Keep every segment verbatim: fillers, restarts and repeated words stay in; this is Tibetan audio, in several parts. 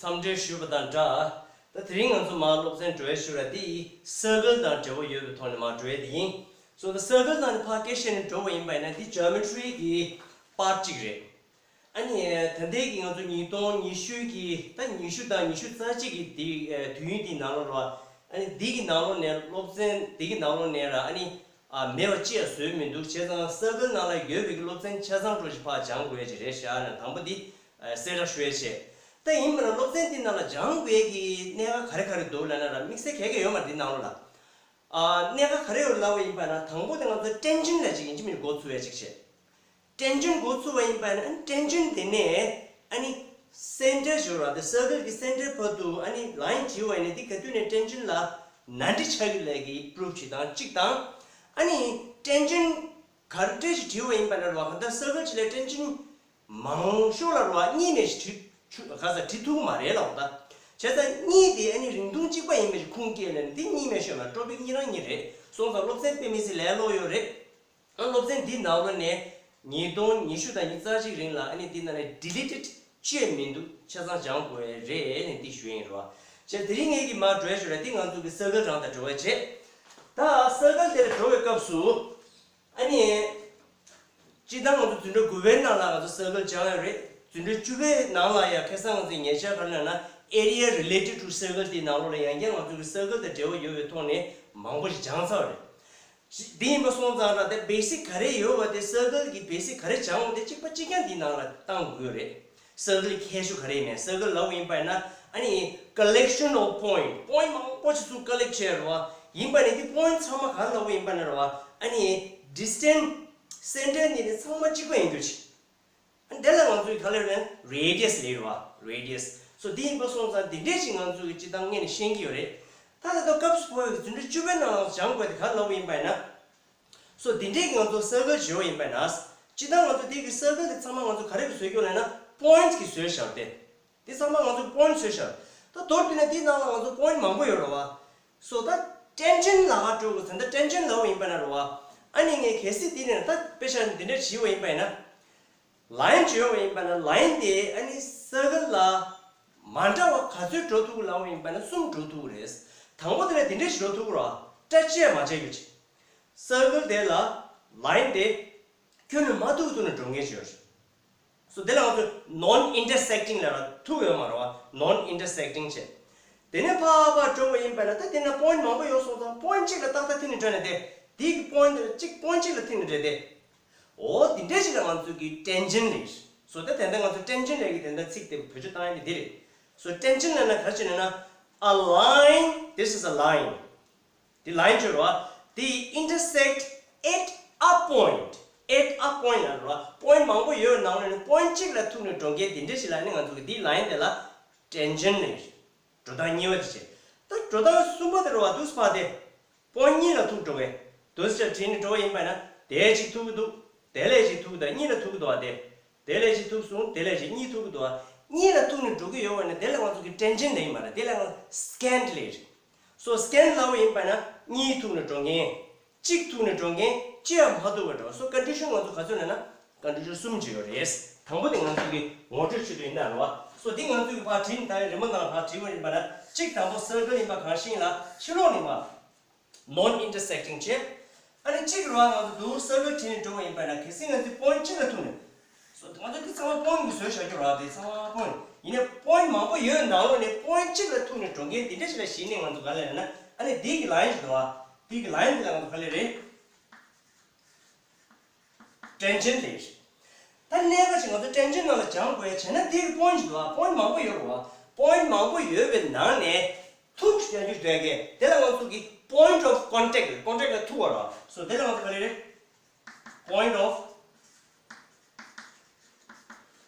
འཚམས་འདྲི་ཞུས་པ་དང་སྦྲགས། ད་དེ་རིང་ང་ཚོ་མར་སློབ་ཚན་འགྲོ་ཡ་ཞུ་ར་འདི་སར་ཀལ་དང་འབྲེལ་བ་ཡོད་པའི་ཐོག་ནས་མར་འགྲོ་ཡ་དེ་ཡིན། སོ་ད་སར་ཀལ་ནང་ནས་ཕར་སྐད་བཤད་ནས་འགྲོ་བ་ཡིན་པ་ཡིན་ན་འདི་ཇོ་མེ་ཊི་རི་གི་པར་གཅིག་རེད། ཨ་ནི་ད་ལྟའི་གི་ང་ཚོ་ཉིས་སྟོང་ཉི་ཤུ་གི་ད་ཉི་ཤུ་དང་ཉི་ཤུ་རྩ་གཅིག་གི་འདི་དུས་ཡུན་འདི་ནང་ལོགས་ལ། ཨ་ནི་འདི་གི་ནང་ལོགས་ནས་སློབ་ཚན་འདི་གི་ནང་ལོགས་ནས་ར་ཨ་ནི། ཨ་མེད་པ་ཅི་ཡང་བཟོས་མི་འདུག་བྱས་ཙང་སར་ཀལ་ནང་ལ་ཡོད་པའི་གི་སློབ་ཚན་ཆ་ཚང་འགྲོ་ཞིག་ཕར་སྦྱང་དགོས་ཡ་ཅིག་རེད་ཤག་ན་དང་པོ་འདི་གསལ་བསྒྲགས་ཞུ་ཡ་བྱས། ད་ཡིན་པ་ན་སློབ་ཚན་འདི་ནང་ལ་སྦྱང་དགོས་ཡ་གི་གནད་འགག་ག་རེ་ག་རེ་འདུག་ལབ་ན་ར་དམིགས་བསལ་ག་གེ་ཡོད་མ་རེད་འདི་ནང་ལོགས་ལ། ཨ་གནད་འགག་ག་རེ་ཡོད་ལབ་པ་ཡིན་པ་ན་དང་པོ་དེ་ང་ཚོ་ཊེན་ཇེན་ཊི་ལབ་ཅིག་ཡིན་གཅིག་མིན་གཅིག་མགོ་ཚོས་ཡ་ཅིག་བྱས། ཊེན་ཇེན་ཊི་མགོ་ཚུགས་པ་ཡིན་པ་ཡིན་ན་ཊེན་ཇེན་ཊི་དེ་ནས་ཨ་ནི་སེན་ཊར་ཞོར་བ་དེ་སར་ཀལ་གི་སེན་ཊར་བར་དུ་ཨ་ནི་ལའིན་བྲིས་པ་ཡིན་ན་འདི་ག་དུས་ནས་ཊེན་ཇེན་ཊི་ལ་ནན་ཏན་ཆགས་ཀྱི་ལས་ཀྱི་པུ་རུབ་བྱེད་སྟངས་གཅིག་དང་། ཨ་ནི་ཊེན་ཇེན་ཊི་ག་རེ་ཞིག་བྲིས་པ་ཡིན་པ་ན་ར་བ་ག་ད་སར་ཀལ་གཅིག་ལ་ཊེན་ཇེན་ཊི་མང་ཤོས་ལ་ར་བ་གཉིས་མེད་ཞིག་བྲིས་ཆུ་ག་ས་བྲིས་ཐུབ་ཀྱི་མ་རེད་ལབ་ད། བྱས་ཙང་གཉིས་དེ་ཨ་ནི་རིང་ཐུང་གཅིག་པ་ཡིན་པ་ཞིག་ཁུངས་སྐྱེལ་ནས་འདི་གཉིས་མེད་ཤོས་ལ་ཊོ་པིག་གཉིས་རང་གཉིས་རེད་སོང་ཙང་སློབ་ཚན་དཔེ་མི་སྲིད་ལས་སླ་པོ་ཡོད་རེད། ཨ་སློབ་ཚན་འདི་ནང་ལོགས་ནས་ཉིས་སྟོང་ཉི་ཤུ་དང་ཉི་ཤུ་རྩ་གཅིག་རིང་ལ་ཨ་ནི་འདི་ནང་ནས་ཌི་ལི་ཊེཌ་ཅི་ཡང་མི་འདུག་ཆ་ཚང་སྦྱང་དགོས་རེད་ནས་འདི་ཞུ་ཡིན་རོ། བྱས་དེ་རིང་ངེད་ཀྱི་མར་འགྲོ་ཡ་ཞུ་ར་འདི་ང་ཚོ་གི་སར་ཀལ་རང་དང་འབྲེལ་བ་བྱེད། ད་སར་ཀལ་དེ་ལ་འགྲོ་བའི་སྐབས་སུ་ཨ་ནི། སྤྱིར་བཏང་ང་ཚོ་འཛིན་གྲྭ་དགུ་པའི་ནང་ལ་ང་ཚོ་སར་ཀལ་སྦྱང་ཡ་རེད། འཛིན་གྲྭ་བཅུ་པའི་ནང་ལ་ཡང་ཁ་སང་ང་ཚོའི་ཉེ་ཆར་ག་རེ་ལབ་ན་area related to circle དེའི་ནང་ལོགས་ལ་ཡང་བསྐྱར་ང་ཚོ་གི་སར་ཀལ་དང་འབྲེལ་བ་ཡོད་པའི་ཐོག་ནས་མང་པོ་ཞིག་སྦྱངས་ཚར་བ་རེད། འདི་ཡིན་པ་སོང་ཙང་ལ་དེ་བེ་སིག་ག་རེ་ཡོད་པ་དེ་སར་ཀལ་གྱི་བེ་སིག་ག་རེ་སྦྱངས་པ་དེ་གཅིག་པ་གཅིག་རྐྱང་འདིའི་ནང་ལ་བཏང་དགོས་རེད། སར་ཀལ་གྱི་ཁྱད་ཆོས་ག་རེ་ཡིན་མིན་སར་ཀལ་ལབ་པ་ཡིན་པ་ཡིན་ན་ཨ་ནི་collection of point point མང་པོ་ཞིག་ཚུར་ཀ་ལེག་བྱས་རེད་བ། ཡིན་པ་ནི་འདི་པོ་ཡིན་ཊི་ཚང་མ་ག་རེ་ལབ་པ་ཡིན་པ་ན་རེད་བ། ཨ་ནི་distance center གཉིས་ནི་ཚང་མ་གཅིག་པ་ཡིན་རྒྱུ་ཅིག་དེ་ལ་ང་ཚོས་ག་ལབ་རེད་ན་radius ལབ་རེད་བ། radius སོ་འདི་ཡིན་པ་སོང་ཙང་འདི་འདྲས་ཅིག་ང་ཚོས་ཀྱི་སྤྱིར་བཏང་སྔོན་ནས་ཤེས་ཀྱི་ཡོད་རེད། ད་ལྟ་སྐབས་སུ་བབས་པའི་འཛིན་གྲྭ་བཅུ་པའི་ནང་ལ་སྦྱང་དགོས་དེ་ག་རེ་ལབ་པ་ཡིན་པ་ཡིན་ན། སོ་འདི་འདྲས་ཀྱི་ང་ཚོ་སར་ཀལ་བྱེད་པ་ཡིན་པ་ཡིན་ན། སྤྱིར་བཏང་ང་ཚོ་འདི་གི་སར་ཀལ་དེ་ཚང་མ་ང་ཚོ་ག་རེ་གི་བཟོས་ཀྱི་ཡོད་ལབ་ན་པོ་ཡིན་ཊི་གི་བཟོས་བཞག་སྟེ། འདི་ཚང་མ་ང་ཚོ་པོ་ཡིན་ཊི་བཟོས་བཞག་ད་མདོར་བསྡུས་ན་འདིའི་ནང་ལ་ང་ཚོ་པོ་ཡིན་ཊི་མང་པོ་ཡོད་རེད་བ། སོ་ད་ཊེན་ཇེན་ཊི་ལ་ཧ་འགྲོ་དགོས་ད་ལྟ་ཊེན་ཇེན་ཊི་ལབ་པ་ཡིན་པ་ན་རེད་བ། ཨ་ནི་ངས་གལ་སྲིད་འདི་ནས་ད་དཔེ་ཆ་འདི་འདྲས་བྲིས་པ་ཡིན་པ་ཡིན་ན། ལའིན་བརྗོད་པ་ཡིན་པ་ན་ལའིན་དེ་ཨ་ནི་སར་ཀལ་ལ་མ་འདྲ་བ་ག་ཚོད་འགྲོ་ཐུབ་ལབ་པ་ཡིན་པ་ན་གསུམ་འགྲོ་ཐུབ་རེད། དང་པོ་དེ་ལ་འདི་འདྲས་ཞིག་འགྲོ་ཐུབ་ར་སྐྲ་ཅི་ཡང་མ་བྱས་རྒྱུ་ཅིག་སར་ཀལ་དེ་ལ་ལའིན་དེ་ཁྱོན་ནས་མ་ཐུག་ཐུག་ནས་འགྲོ་མཁན་ཞིག་ཡོད་རེད། སོ་དེ་ལ་ང་ཚོས་non intersecting ལབ་ར་ཐུག་ཡོད་མ་རེད་བ། non intersecting བྱས། དེ་ནས་ཕར་ཕར་འགྲོ་བ་ཡིན་པ་ན་ད་དེ་ན་པོ་ཡིན་ཊི་མང་པོ་ཡོད་སོང་ཙང་པོ་ཡིན་ཊི་གཅིག་ལ་ཏག་ཏག་ཐིག་ནས་འགྲོ་ནས་དེ་དེའི་གི་པོ་ཡིན་ཊི་དེ་གཅིག་པོ་ཡིན་ཊི་གཅིག་ལ་ཐིག་ནས་འགྲོ་དེ། འོ་དེ་འདྲས་ཞིག་ལ་ང་ཚོས་ཀྱི་ཊེན་ཇེན་ཊི་ལབ། སོ་ད་དེ་འདྲ་ང་ཚོ་ཊེན་ཇེན་ཊི་ལབ་ཀྱི་དེ་འདྲ་ཚིག་དེ་བེད་སྤྱོད་བཏང་ཡ་དེ་འདི་རེད། སོ་ཊེན་ཇེན་ཊི་ལབ་ན་ག་རེ་བྱས་ནས་ན། A line, this is a line. འདི་ལའིན་བརྗོད་རོ། They intersect at a point. At a point ལབ་རོ། པོ་ཡིན་ཊི་མང་པོ་ཡོད་ནང་ལོགས་ནས་པོ་ཡིན་ཊི་གཅིག་ལ་ཐུག་ནས་འགྲོ་མཁན་འདི་འདྲ་ཞིག་ལ་ནི་ང་ཚོ་གི་འདི་ལའིན་དེ་ལ་ཊེན་ཇེན་ཊི་ལབ། འགྲོ་སྟངས་གཉིས་པ་དེ་བྱས། ད་འགྲོ་སྟངས་གསུམ་པ་དེ་རོ་བ་འདུག་སེ་ཕར་དེ། པོ་ཡིན་ཊི་གཉིས་ལ་ཐུག་འགྲོ་བས། འདུག་སེ་བྲིས་ནས་འགྲོ་བ་ཡིན་པ་ན་དེ་གཅིག་ཐུག་གི་འདུག་དེ་ལས་གཅིག་ཐུག་གི་འདུག་གཉིས་ལ་ཐུག་གི་འདུག་བ་དེ། དེ་ལས་གཅིག་ཐུག་སོང་དེ་ལས་གཅིག་གཉིས་ཐུག་གི་འདུག་བ། གཉིས་ལ་ཐུག་ནས་འགྲོ་གི་ཡོད་བ་ནི་དེ་ལ་ང་ཚོ་གི་ཊེན་ཇེན་ཊི་ལབ་ཡིན་མ་རེད། དེ་ལ་ང་སི་ཀེན་ཊི་ལབ་རེད། སོ་སི་ཀེན་ཊི་ལབ་པ་ཡིན་པ་ན་གཉིས་ཐུག་ནས་འགྲོ་མཁན། གཅིག་ཐུག་ནས་འགྲོ་མཁན་ཅི་ཡང་མ་ཐུག་པ་འགྲོ། སོ་ཀོན་ཌི་ཤན་ང་ཚོ་ག་ཚོད་ལབ་ན་ཀོན་ཌི་ཤན་གསུམ་ཅིག་ཡོད་རེད། དང་པོ་དེ་ང་ཚོ་གི་ངོ་སྤྲོད་ཆེད་དུ་ཡིན་ན་རེད་བ། སོ་འདི་ང་ཚོ་གི་ཕར་བྲིས་ནས་ད་རི་མོ་ནང་ལ་ཕར་བྲིས་པ་ཡིན་པ་ན་གཅིག་དང་པོ་སར་ཀལ་ཡིན་པ་གང་ཤེས་ལ་ཕྱི་ལོགས་ནས་མ། non intersecting བྱས། ཨ་ནི་གཅིག་རེད་བ། ང་ཚོ་འདུག་སེ་སར་ཀལ་བྲིས་ནས་འགྲོ་བ་ཡིན་པ་ན་གལ་སྲིད་ང་ཚོས་པོ་ཡིན་ཊི་གཅིག་ལ་ཐུག་ནས། སོ་ང་ཚོ་འདི་ཚང་མ་པོ་ཡིན་ཊི་གི་བཟོས་བཞག་རྒྱུ་རེད་བ། འདི་ཚང་མ་པོ་ཡིན་ཊི། ཡིན་ནའི་པོ་ཡིན་ཊི་མང་པོ་ཡོད་ནང་ལོགས་ནས་པོ་ཡིན་ཊི་གཅིག་ལ་ཐུག་ནས་འགྲོ་མཁན་འདི་འདྲ་ཞིག་ལ་གཞི་ནས་ང་ཚོ་ག་ལབ་ན། ཨ་ནི་འདི་གི་ལའིན་ཞིག་འདུག་བ། འདི་གི་ལའིན་འདི་ལ་ང་ཚོ་ག་ལབ་རེད། ཊེན་ཇེན་ཊི་རེད། ད་གནད་འགག་ཅིག་ང་ཚོ་ཊེན་ཇེན་ཊི་ནང་ལ་སྦྱང་དགོས་ཡ་བྱས་ན་འདི་གི་པོ་ཡིན་ཊི་ཞིག་འདུག་བ། པོ་ཡིན་ཊི་མང་པོ་ཡོད་རེད་བ། པོ་ཡིན་ཊི་མང་པོ་ཡོད་པའི་ནང་ནས། ཐུག་ཡང་རྒྱུ་འདོད་མཁན་དེ་ལ་ང་ཚོ་གི་point of contact ལབ། ཀོན་ཊེག་ལ་ཐུག་པ་ར། སོ་དེ་ལ་ང་ཚོ་ག་རེ་རེད། point of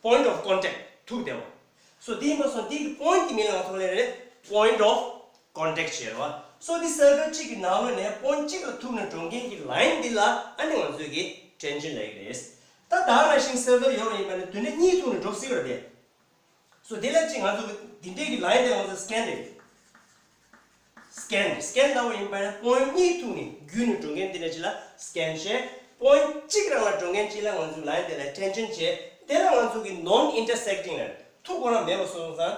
point of contact ཐུག་བསྡད་པ། སོ་དེ་ཡིན་པ་སོང་དེ་གི་པོ་ཡིན་ཊི་གི་མིང་ལ་ང་ཚོ་ག་རེ་རེད། point of contact ཞེས་ར་བ། སོ་དེ་སར་ཀལ་གཅིག་གི་ནང་ལོགས་ནས་པོ་ཡིན་ཊི་གཅིག་ལ་ཐུག་ནས་འགྲོ་མཁན་གྱི་ལའིན་འདི་ལ་ཨ་ནི་ང་ཚོ་གི་ཊེན་ཇེན་ཊི་ལབ་ཀྱི་རེད། ད་ད་ག་ནང་བཞིན་སར་ཀལ་ཡོད་པ་ཡིན་པ་ནི་དུས་ནས་གཉིས་ཐུག་ནས་འགྲོ་སྲིད་པ་རེད་དེ། སོ་དེ་ལ་ཅིག་ང་ཚོ་གི་འདི་འདྲའི་གི་ལའིན་དེ་ང་ཚོ་སི་ཀེན་རེད། སི་ཀེན་སི་ཀེན་ལབ་པ་ཡིན་པ་ན་པོ་ཡིན་ཊི་གཉིས་ཐུག་ནས་བརྒྱུད་ནས་འགྲོ་མཁན་དེ་འདྲ་ཅིག་ལ་སི་ཀེན་བྱས། པོ་ཡིན་ཊི་གཅིག་རང་ལ་འགྲོ་མཁན་ཅིག་ལ་ང་ཚོ་ལའིན་དེ་ལ་ཊེན་ཇེན་ཊི་བྱས། དེ་ལ་ང་ཚོ་གི་non intersecting ལབ། ཐུག་ཁོ་རང་མེད་པ་སོང་ཙང་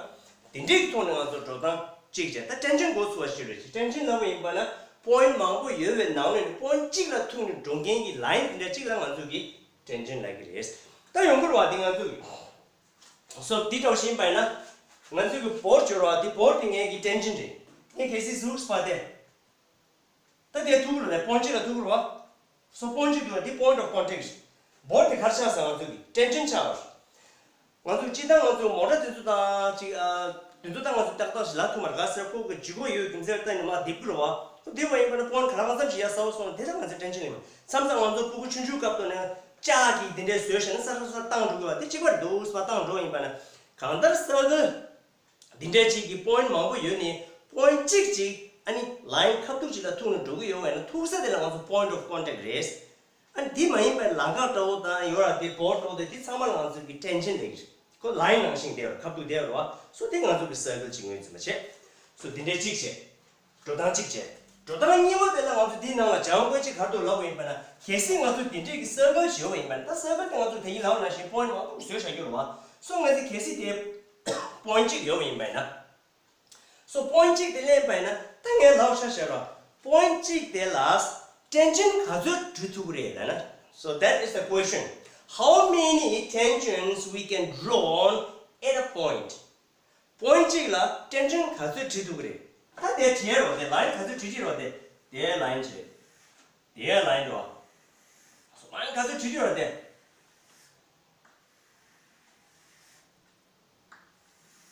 དེ་འདྲའི་ཐོག་ནས་ང་ཚོ་འགྲོ་སྟངས་གཅིག་བྱས། ད་ཊེན་ཇེན་འགོ་ཚུགས་པ་ཞིག་རེད། ཊེན་ཇེན་ལབ་པ་ཡིན་པ་ན་པོ་ཡིན་མང་པོ་ཡོད་པའི་ནང་ནས་པོ་ཡིན་གཅིག་ལ་ཐུག་ནས་འགྲོ་མཁན་གྱི་ལ་ཡིན་དེ་འདྲ་གཅིག་ལ་ང་ཚོ་གིས་ཊེན་ཇེན་ལབ་ཀྱི་རེད། ད་ཡོང་གི་རེད་བ། དེ་ང་ཚོ་གི་སོ་འདི་འདྲ་བ་ཞིག་ཡིན་པ་ཡིན་ན་ང་ཚོ་གི་བོར་ཌི་ཡོད་རེད་བ། དེ་བོར་ཌི་དེ་ངའི་གི་ཊེན་ཇེན་རེད། ངས་གལ་སྲིད་ཟུག་པ་དེ། ད་དེ་ཐུག་རེད་ལ། པོ་ཡིན་གཅིག་ལ་ཐུག་རེད་བ། སོ་པོ་ཡིན་གཅིག་ཐུག་རེད། འདི་པོ་ཡིན་ཨོཕ་ཀོན་ཊེག་རེད། བོར་ཌི་དེ་ག་རེ་ཆགས་སོང་། ང་ཚོ་གི་ཊེན་ཇེན་ཆགས་པ་རེད། ང་ཚོ་སྤྱིར་བཏང་ང་ཚོ་མོ་ཊ་དེ་ཚོ་དང་ཅིག་ཨ། དེ་ཚོ་ད་ང་ཚོ་ཏག་ཏག་ཞིག་ལབ་ཐུབ་མ་རེད། ག་ཟེར་ཁོ་གི་ལྗིད་ཁོག་ཡོད་རྒྱུ་མཚན་ལ་བརྟེན་ནས་མར་རྡིབ་གི་རེད་བ། ཁོ་རྡིབ་པ་ཡིན་པ་ན་པོ་ཡིན་ག་ལ་གང་འཚམ་ཞིག་ཡར་གསལ་པོ་སོང་ན་དེ་ལ་ང་ཚོ་ཊེན་ཇེན་ཡིན། མཚམས་མཚམས་ང་ཚོ་ཕྲུ་གུ་ཆུང་ཆུང་སྐབས་ཐོག་ནས་ལྕགས་ཀྱིས་དེ་འདྲས་བཟོས་བཞག་ན་སྲ་སྲ་སྲ་བཏང་འགྲོ་གི་བ། དེ་གཅིག་པ་རེད་འདུག་ཟེར་བ་བཏང་འགྲོ་ཡིན་པ་ན། གང་ལྟར་སར་ཀལ་འདི་འདྲའི་ཅིག་གི་པོ་ཡིན་མང་པོ་ཡོད་ནི་པོ་ཡིན་གཅིག་ཅིག་ཨ་ནི་ལ་ཡིན་ཁ་ཐུག་ཅིག་ལ་ཐུག་ནས་འགྲོ་གི་ཡོད་པ་ཡིན་ན་ཐུག་ས་དེ་ལ་ང་ཚོ་པོ་ཡིན་ཨོཕ་ཀོན་ཊེག་རེད། ཨ་ནི་འདི་མ་ཡིན་པའི་ལམ་ཁ་འདྲ་བོ་དང་ཡོད་ར་དེ་བོར་ཌི་འདྲ་བོ་དེ་འདི་ཚང་མ་ལ་ང་ཚོ་གི་ཊེན་ཇེན་ལབ་ཀྱི་རེད། ཁོ་ལ་ཡིན་ནང་བཞིན་བསྡད་ཡོད་ར། ཁ་ཐུག་བསྡད་ཡོད་ར་བ། སོ་དེ་ང་ཚོ་གི་སར་ཀལ་ཅིག་ངོས་འཛིན་པ་བྱས། སོ་འདི་འདྲའི་གཅིག་བྱས། འགྲོ་སྟངས་གཅིག་བྱས། འགྲོ་སྟངས་གཉིས་པ་དེ་ལ་ང་ཚོ་འདིའི་ནང་ལ་སྦྱང་དགོས་གཅིག་ག་རེ་འདུག་ལབ་པ་ཡིན་པ་ན། གལ་སྲིད་ང་ཚོ་འདི་འདྲས་ཀྱི་སར་ཀལ་ཞིག་ཡོད་པ་ཡིན་པ་ན། ད་སར་ཀལ་དེ་ང་ཚོ་དེ་གིན་ལབ་པ་ནང་བཞིན་པོ་ཡིན་མང་པོ་བཟོས་བཞག་རྒྱུ་རེད་བ། སོ་ང་ཚོས་གལ་སྲིད་དེ་པོ་ཡིན་གཅིག་ཡོད་པ་ཡིན་པ་ཡིན་ན། སོ་པོ་ཡིན་གཅིག་དེ་ལེན་པ་ཡིན་ན། ད་ངས་ལབ་ཤ་ཤ་ར། པོ་ཡིན་གཅིག་དེ་ལ་ཊེན་ཇེན་ག་ཚོད་འབྲི་ཐུབ་ཀྱི་རེད་ལབ་ན། So that is the question. How many tangents we can draw at a point? པོ་ཡིན་གཅིག་ལ་ཊེན་ཇེན་ག་ཚོད་བྲིས་ཐུབ་ཀྱི་རེད། ད་དེ་བྲིས་རོགས་དེ། ལ་ཡིན་ག་ཚོད་བྲིས་བྲིས་རོགས་དེ། དེ་ལ་ཡིན་བྲིས། དེ་ལ་ཡིན་འགྲོ། ལ་ཡིན་ག་ཚོད་བྲིས་བྲིས་རོགས་དེ།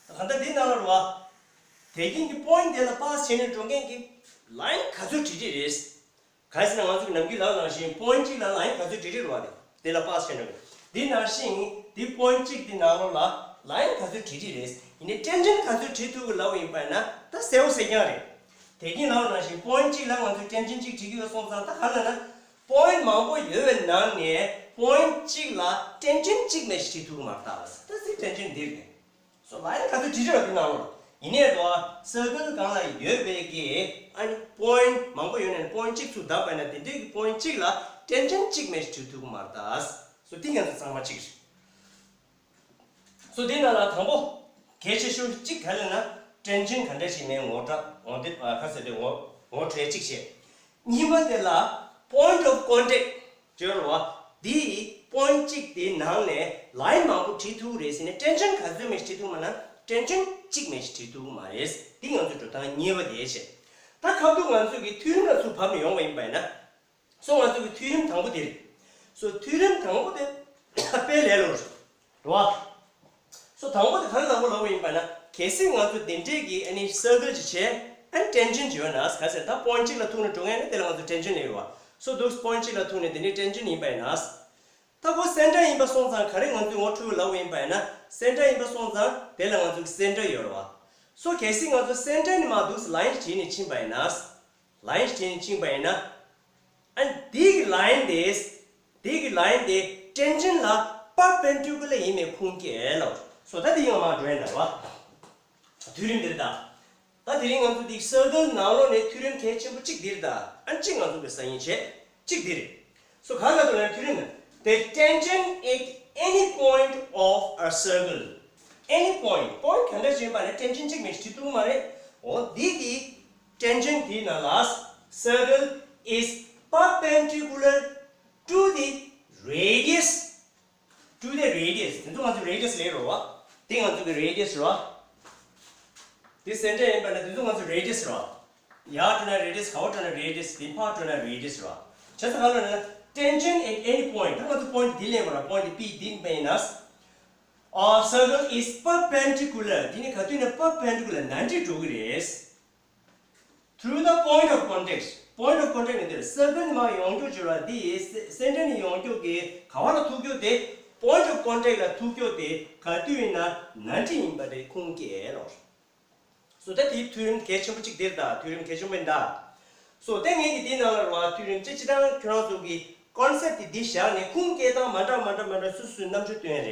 ད་ལྟ་འདི་ནང་ལ་རོ། དེ་གིན་གྱི་པོ་ཡིན་དེ་ལ་པ་སི་བྱས་ནས་འགྲོ་མཁན་གྱི་ལ་ཡིན་ག་ཚོད་བྲིས་བྲིས་རེད། གལ་སྲིད་ན་ང་ཚོ་གི་ནམ་རྒྱུན་ལབ་ནང་བཞིན་པོ་ཡིན་གཅིག་ལ་ལ་ཡིན་ག་ཚོད་བྲིས་བྲིས་རེད་བ། དེ་དེ་ལ་པ་སི་བྱས་ནས། འདི་ནང་བཞིན་འདི་པོ་ཡིན་གཅིག་འདི་ནང་ལོགས་ལ་ལ་ཡིན་ག་ཚོད་བྲིས་བྲིས་རེད། ཡིན་ནའི་ཊེན་ཇེན་ག་ཚོད་བྲིས་ཐུབ་ཀྱི་ལབ་པ་ཡིན་པ་ཡིན་ན་ད་གསལ་པོ་གསལ་རྐྱང་རེད། དེ་གིན་ལབ་ནང་བཞིན་པོ་ཡིན་གཅིག་ལ་ང་ཚོས་ཊེན་ཇེན་གཅིག་བྲིས་ཀྱི་ཡོད་སོང་ཙང་། ད་ག་ལབ་ན། པོ་ཡིན་མང་པོ་ཡོད་པའི་ནང་ནས་པོ་ཡིན་གཅིག་ལ་ཊེན་ཇེན་གཅིག་མ་གཏོགས་བྲིས་ཐུབ་ཀྱི་མ་རེད། ད་སི་ཊེན་ཇེན་འདི་རེད། སོ་ལ་ཡིན་ག་ཚོད་བྲིས་བྲིས་རོགས་འདི་ནང་ལོགས། ཡིན་ནའི་རོ། སར་ཀལ་སྒང་ལ་ཡོད་པའི་གི་ཨ་ནི་པོ་ཡིན་མང་པོ་ཡོད་ནའི་པོ་ཡིན་གཅིག་ཚུར་བདམས་པ་ཡིན་ན་དེ་འདྲའི་གི་པོ་ཡིན་གཅིག་ལ་ཊེན་ཇེན་གཅིག་མ་གཏོགས་བྲིས་ཐུབ་ཀྱི་མ་རེད་ད། སོ་འདི་ང་ཚོ་ཚང་མ་གཅིག་རེད། སོ་དེའི་ནང་ལ་དང་པོ་གལ་ཆེ་ཤོས་གཅིག་ག་རེ་ལབ་ན། ཊེན་ཇེན་ག་འདྲ་ཞིག་མེད་ངོ་སྤྲོད་ངོ་དེབ་ཁ་གསལ་དེ་ངོ་ངོ་སྤྲོད་གཅིག་བྱས། གཉིས་པ་དེ་ལ་པོ་ཡིན་ཨོཕ་ཀོན་ཊེག་ཅེས་རོ། འདི་པོ་ཡིན་གཅིག་དེའི་ནང་ནས་ལ་ཡིན་མང་པོ་བྲིས་ཐུབ་རེད་ཟེར་ནས་ཊེན་ཇེན་ག་ཚོད་མེད་བྲིས་ཐུབ་མ་ན་ཊེན་ཇེན་གཅིག་མེད་བྲིས་ཐུབ་མ་རེད། འདི་ང་ཚོའི་འགྲོ་སྟངས་གཉིས་པ་དེ་བྱས། ད་ཁ་ཐུག་ང་ཚོས་ཀྱི་ཐིའོ་རེམ་ལ་ཚུར་བབས་ནས་ཡོང་བ་ཡིན་པ་ཡིན་ན། སོ་ང་ཚོ་གི་ཐིའོ་རེམ་དང་པོ་དེ་རེད། སོ་ཐིའོ་རེམ་དང་པོ་དེ་དཔེ་ལས་སླ་པོ་རེད་བ། སོ་དང་པོ་དེ་ག་རེ་ལབ་དགོས་ལབ་པ་ཡིན་པ་ན། གལ་སྲིད་ང་ཚོ་དེ་འདྲས་ཀྱི་ཨ་ནི་སར་ཀལ་ཅིག་བྱས། ཨ་ནི་ཊེན་ཇེན་ཅིག་ཡོད་ན། ག་ཟེར་ད་པོ་ཡིན་གཅིག་ལ་ཐུག་ནས་འགྲོ་མཁན་ནི་དེ་ལ་ང་ཚོ་ཊེན་ཇེན་ལབ་ཡོད་བ། སོ་འདུག་པོ་ཡིན་གཅིག་ལ་ཐུག་ནས་དེ་འདྲས་ཊེན་ཇེན་ཡིན་པ་ཡིན་ན། ད་ཁོ་སེན་ཊར་ཡིན་པ་སོང་ཙང་ག་རེ་ང་ཚོས་ངོ་འཕྲོད་ལབ་པ་ཡིན་པ་ཡིན་ན། སེན་ཊར་ཡིན་པ་སོང་ཙང་དེ་ལ་ང་ཚོ་གི་སེན་ཊར་ཡོད་རེད་བ། སོ་གལ་སྲིད་ང་ཚོ་སེན་ཊར་ནས་མར་འདུག་སེ་ལ་ཡིན་བྲིས་ནས་ཕྱིན་པ་ཡིན་ན། ལ་ཡིན་བྲིས་ནས་ཕྱིན་པ་ཡིན་ན། ཨ་ནི་འདི་གི་ལ་ཡིན་དེ། འདི་གི་ལ་ཡིན་དེ་ཊེན་ཇེན་ལ་པར་པེན་ཌི་ཀུ་ལར་ཡིན་པའི་ཁུངས་སྐྱེལ་ལབ། སོ་ད་འདི་ཡང་མར་འགྲོ་ཡིན་ད་བ། ཐིའོ་རེམ་འདི་རེད་ད། ད་དེ་རིང་ང་ཚོ་འདི་སར་ཀལ་ནང་ལོགས་ནས་ཐིའོ་རེམ་གལ་ཆེན་པོ་གཅིག་འདི་རེད་ད། ཨ་ནི་གཅིག་ང་ཚོ་གི་ས་ཡིན་བྱས་གཅིག་འདི་རེད། སོ་ག་ལ་དོ་ལན་ཐིའོ་རེམ་ནི། The tangent at any point of a circle. Any point. པོ་ཡིན་ག་འདྲ་ཞིག་ཡིན་པ་ནི་ཊེན་ཇེན་གཅིག་མེད་བྲིས་ཐུབ་མ་རེད། འོ་འདི་གི་ཊེན་ཇེན་དེའི་ནང་ལ་circle is perpendicular to the radius, to the radius. དེ་ཚོ་ང་ཚོ་རེ་ཌི་ཡས་ལབ་རོ་བ། དེ་ང་ཚོ་གི་རེ་ཌི་ཡས་རོ་བ། དེ་སེན་ཊར་ཡིན་པ་ན་དེ་ཚོ་ང་ཚོ་རེ་ཌི་ཡས་རོ་བ། ཡར་འགྲོ་ན་རེ་ཌི་ཡས། ག་པར་འགྲོ་ན་རེ་ཌི་ཡས། དེ་ཕར་འགྲོ་ན་རེ་ཌི་ཡས་རོ་བ། བྱས་ཙང་ག་ལ་ན། Tangent at any point. ད་ང་ཚོ་པོ་ཡིན་འདི་ལེན་པ་ར། པོ་ཡིན་འདི་པི་འདི་ཡིན་པ་ཡིན་ན། A circle is perpendicular. དེ་ནི་ག་དུས་ན་པར་པེན་ཌི་ཀུ་ལར་ནང་འགྲིག་འགྲོ་གི་རེད། Through the point of contact. Point of contact ནི་དེར་སར་ཀལ་ནི་མར་ཡོང་རྒྱུ་བྱུང་བ་དེ་སེན་ཊར་ནས་ཡོང་རྒྱུ་གི་ག་བ་ལ་ཐུག་རྒྱུ་དེ། Point of contact ལ་ཐུག་རྒྱུ་དེ་ག་དུས་ཡིན་ན་ནང་འགྲིག་ཡིན་པ་དེ་ཁུངས་སྐྱེལ་ལོ། སོ་ད་དེའི་ཐིའོ་རེམ་གལ་ཆེན་པོ་གཅིག་དེ་རེད་ད། ཐིའོ་རེམ་གལ་ཆེན་པོ་ཡིན་ད། སོ་དེ་ངས་ཀྱི་དེའི་ནང་ལ་རོ་བ་ཐིའོ་རེམ་ཅི་ཅི་དང་ཁྱོད་རང་ཚོ་གི་ཀོན་སེབ་དེ་འདི་བཞག་ནས་ཁུངས་སྐྱེལ་སྟངས་མ་འདྲ་མ་འདྲ་མ་འདྲ་སོ་སོའི་རྣམ་དཔྱོད་སྟོན་རེད།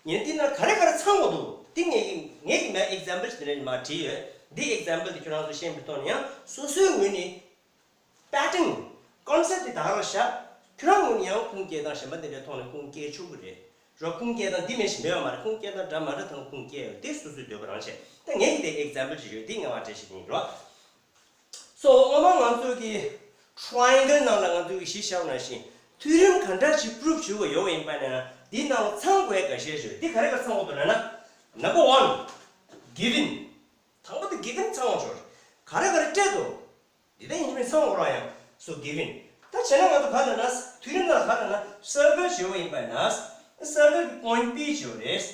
ངས་འདི་ན་ག་རེ་ག་རེ་ཚང་དགོས་འདུག་འདི་ངས་ཀྱི་ངས་ཀྱི་མ་ཨེག་ཛམ་པལ་ཞིག་དེ་འདྲ་མར་བྲིས་ཡོད། འདི་ཨེག་ཛམ་པལ་དེ་ཁྱོད་རང་ཚོ་ཤེས་པའི་ཐོག་ནས་ཡང་སོ་སོའི་ངོས་ནས་པེ་ཊན་ཀོན་སེབ་དེ་དག་ར་བཞག་ཁྱོད་རང་ངོས་ནས་ཡང་ཁུངས་སྐྱེལ་སྟངས་གཞན་པ་དེ་འདྲའི་ཐོག་ནས་ཁུངས་སྐྱེལ་ཆོག་གི་རེད། འགྲོ་ཁུངས་སྐྱེལ་སྟངས་འདི་མེད་ཞིག་མེད་པ་མ་རེད། ཁུངས་སྐྱེལ་སྟངས་འདྲ་མ་འདྲ་དང་ཁུངས་སྐྱེལ་ཡོད་དེ་སོ་སོའི་འདོད་པ་རང་བྱས། ད་ངས་ཀྱི་དེ་example ཅིག་ཡོད་དེ་ངས་བ་འགྲེལ་བཤད་ཡིན་རོ། So སྔོན་མ་ང་ཚོ་གི་triangle ནང་ལ་ང་ཚོ་གི་གཞི་བཞག་ནང་བཞིན་མཐུན་རིམ་ག་འདྲ་ཞིག་proof བྱེད་དགོས་ཡོད་པ་ཡིན་པ་ན་འདི་ནང་ཚང་དགོས་ག་ཤས་ཤིག་འདི་ག་རེ་ག་ཚང་དགོས་འདུག་ལབ་ན། Number one, given. དང་པོ་དེ་given ཚང་བ་ཤོར། ག་རེ་ག་རེ་སྤྲད་འདུག་འདི་ལྟ་ཡིན་གྱི་མིན་ཚང་བ་རང་ཡང་སོ་given། ད་བྱས་ན་ང་ཚོ་ག་ལ་ན་མཐུན་རིམ་ལ་ག་ལ་ན་circle ཞེས་པ་ཡིན་པ་ན་circle གྱི་point P ཞེས་པ་རེད། བྱས་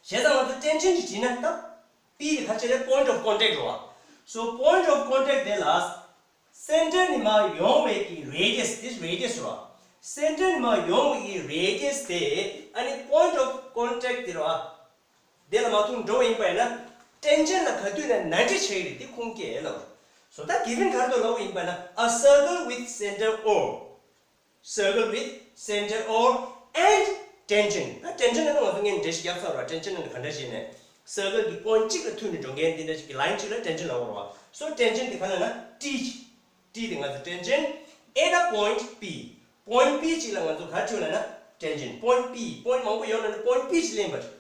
ཙང་ང་ཚོ་tangent ཅིག་བྲིས་ན་ད་P དེ་ག་ཅི་རེད། Point of contact རེད་བ། So point of contact དེ་ལ་center ནས་མར་ཡོང་བའི་གི་radius དེ་radius རེད་བ། Center ནས་མར་ཡོང་བའི་གི་radius དེ་ཨ་ནི་point of contact དེ་རེད་བ། དེ་ལ་མ་ཐུག་འགྲོ་བ་ཡིན་པ་ཡིན་ན་tangent ལ་ག་དུས་ནས་ninety ཆགས་ཀྱི་རེད། དེ་ཁུངས་སྐྱེལ་ལབ། So ད་given ག་རེ་འདུག་ལབ་པ་ཡིན་པ་ན་a circle with center O, circle with center O and tangent. ད་tangent ལ་ང་ཚོ་ངས་འགྲེལ་བཤད་རྒྱབ་ཚར་བ། tangent ནི་ག་འདྲ་ཞིག་ནས་circle གྱི་point གཅིག་ལ་མཐུད་ནས་འགྲོ་མཁན་དེ་འདྲ་ཞིག་གི་line གཅིག་ལ་tangent ལབ་པ་རེད་བ། So tangent དེ་ག་ལ་ན་T T དེ་ང་ཚོ་tangent at a point P, point P གཅིག་ལ་ང་ཚོ་ག་རེ་བྱས་ལབ་ན་tangent། point P, point མང་པོ་ཡོད་ལབ་ན་point P གཅིག་ལེན་པ་རེད།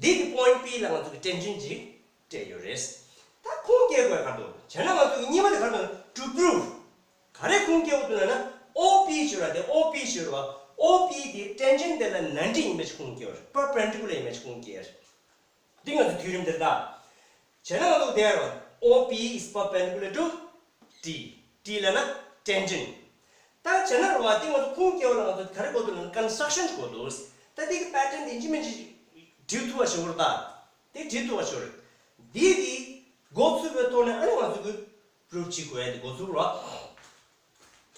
འདི་གི་point P ལ་ང་ཚོ་གི་tangent གཅིག་སྤྲད་ཡོད་རེད། ད་ཁུངས་སྐྱེལ་དགོས་ག་འདུག་བྱས་ན་ང་ཚོ་གི་གཉིས་པ་དེ་ག་རེ་འདུག to prove ག་རེ་ཁུངས་སྐྱེལ་དགོས་འདུག་ལབ་ན་O P ཞེས་པ་དེ། O P ཞེས་པ། O P དེ་tangent དེ་ལ་ninety ཡིན་པ་ཞིག་ཁུངས་སྐྱེལ་བ་རེད། perpendicular ཡིན་པ་ཞིག་ཁུངས་སྐྱེལ་བ་རེད། འདི་ང་ཚོ་མཐུན་རིམ་དེ་རེད་ད། བྱས་ན་ང་ཚོ་དེ་རེད། O P is perpendicular to T. T ལབ་ན་tangent། ད་བྱས་ན་རེད་བ། འདི་ང་ཚོ་ཁུངས་སྐྱེལ་བ་ལ་ང་ཚོ་ག་རེ་དགོས་འདུག་ལབ་ན་construction ཞིག་དགོས་འདུག་ད་འདི་གི་pattern དེ་ཡིན་གཅིག་མིན་གཅིག་འབྲི་ཐུབ་པ་ཞིག་དགོས་རེད་ད། དེ་འབྲི་ཐུབ་པ་ཞིག་དགོས་རེད། འདི་གི་འགོ་ཚུགས་པའི་ཐོག་ནས་ཨ་ནི་ང་ཚོ་གི་proof བྱེད་དགོས་ཡ་དེ་འགོ་ཚུགས་རེད་བ།